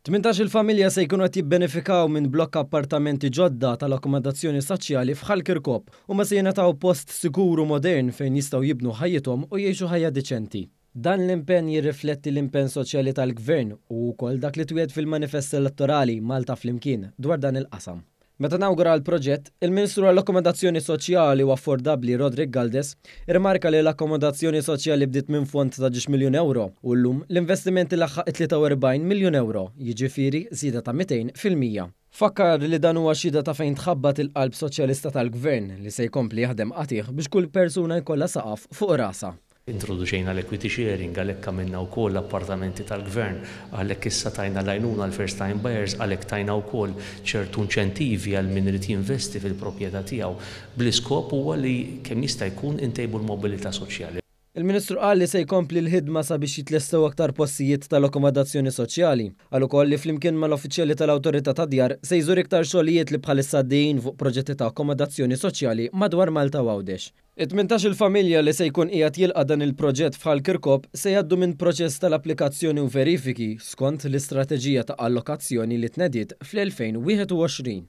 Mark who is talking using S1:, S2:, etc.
S1: 18-il familja se jkunu qed jibbenefikaw minn blokka appartamenti ġodda tal-akkomodazzjoni soċjali f'Ħal Kirkop. Huma se jingħataw post sikur u modern fejn jistgħu jibnu ħajjithom u jgħixu ħajja diċenti. Dan l-impenn jirrifletti l-impenn soċjali tal-Gvern u wkoll dak li twiegħed fil-manifest elettorali Malta Flimkien dwar dan il-qasam. Meta nawgura l-proġett, il-Ministru għall-Akkomodazzjoni Soċjali u Affordabbli Roderick Galdes irrimarka li l-akkomodazzjoni soċjali bdiet minn fond ta' 2 miljun ewro u llum l-investiment ilaħħaq it-43 miljun ewro, jiġifieri żieda ta' 200%. Fakkar li dan huwa xhieda ta' fejn tħabbat il-qalb soċjalista tal-Gvern li se jkompli jaħdem qatigħ biex kull persuna jkollha saqaf fuq rasha.
S2: Introduċejna l-equity sharing, għalhekk għamilna wkoll appartamenti tal-Gvern, għalhekk issa tajna l-għajnuna għall-first time buyers, għalhekk tajna wkoll ċertu inċentivi għal min irid jinvesti fil-proprjetà tiegħu, bl-iskop huwa li kemm jista' jkun intejbu l-mobilità soċjali.
S1: Il-Ministru qal li se jkompli l-ħidma sabiex jitlestew aktar postijiet tal-akkomodazzjoni soċjali. Qal ukoll li flimkien mal-uffiċjali tal-Awtorità tad-Djar se jżur iktar xogħlijiet li bħalissa għaddejjin fuq proġetti ta' akkomodazzjoni soċjali madwar Malta u Għawdex. It-18-il familja li se jkun qiegħed jilqa' dan il-proġett f'Ħal Kirkop se jgħaddu minn proċess tal-applikazzjoni u verifiki skont l-istrateġija ta' allokazzjoni li tnediet fl-2021.